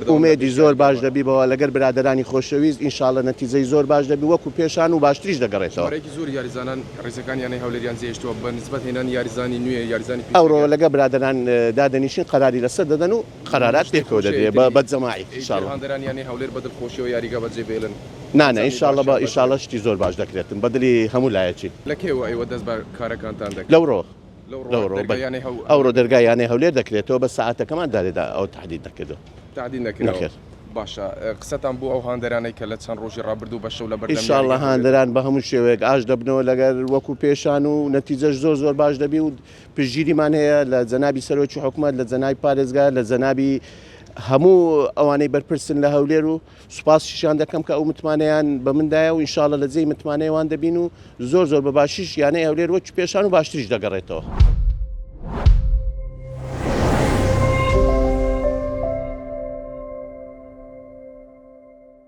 بەردەوام لە ئومێدی پێش زۆر باش یاریگاوە. دەبی بەوە لەگەر برادەرانی خۆشەویست ان شاء اللە نەتیجەی زۆر باش دەبی وەکو پێشان و باشتریش دەگەڕێتەوە. ژمارەیەکی زۆری یاریزانان ڕیزەکانی یانەی هەولێریان جێهێشتووە بە نسبەت هێنانی یاریزانی نوێ یاریزانی ئەوڕۆ پیشەگەر. لەگەر برادەران دادەنیشین قەراری لەسەر دەدەن و قەرارات شتێک پێکەوە خۆشە دەدرێ ئیتر بە جەماعی ان ئیتر شاء اللە. هاندەرانی یانەی هەولێر بە دڵخۆشیەوە یاریگا بەجێ بێلن نا نا ئەنجامی ان شاء اللە باشیان بە ان بەدەست شاء اللە شتی زۆر باش دەکرێتن بە دلی هەموو لایەکی. لە کەیەوە ئێوە دەست بە کارەکانتان دەکەن؟ لەوڕۆ لەو ڕۆ لەوڕۆ دەرگای بەلێ یانەی هەو ئەوڕۆ هەولێر دەرگای یانەی هەولێر دەکرێتەوە بەس سەعاتەکەمان دارێدا ئەو تەحدید نەکردووە. تەعدید نەکراوە. نەخێر. باشە قسەتان بۆ ئەو هاندەرانەی کە لە چەند ڕۆژی ڕابردوو بە شەو لە بەردەم ان شاء اللە یاریگای هەولێر هاندەران بە هەموو شێوەیەک ئاش دەبنەوە لەگەر وەکو پێشان و نەتیجەش زۆر زۆر باش دەبی و پشتگیریمان هەیە لە جەنابی سەرۆکی حکومەت لە جەنابی پارێزگار لە جەنابی هەموو ئەوانەی بەرپرسن لە هەولێر و سوپاسیشیان دەکەم کە ئەو متمانەیان بە من دایە و ان شاء اللە لە جێی متمانەی وان دەبین و زۆر زۆر بە باشیش یانەی هەولێر وەکی پێشان و باشتریش دەگەڕێتەوە.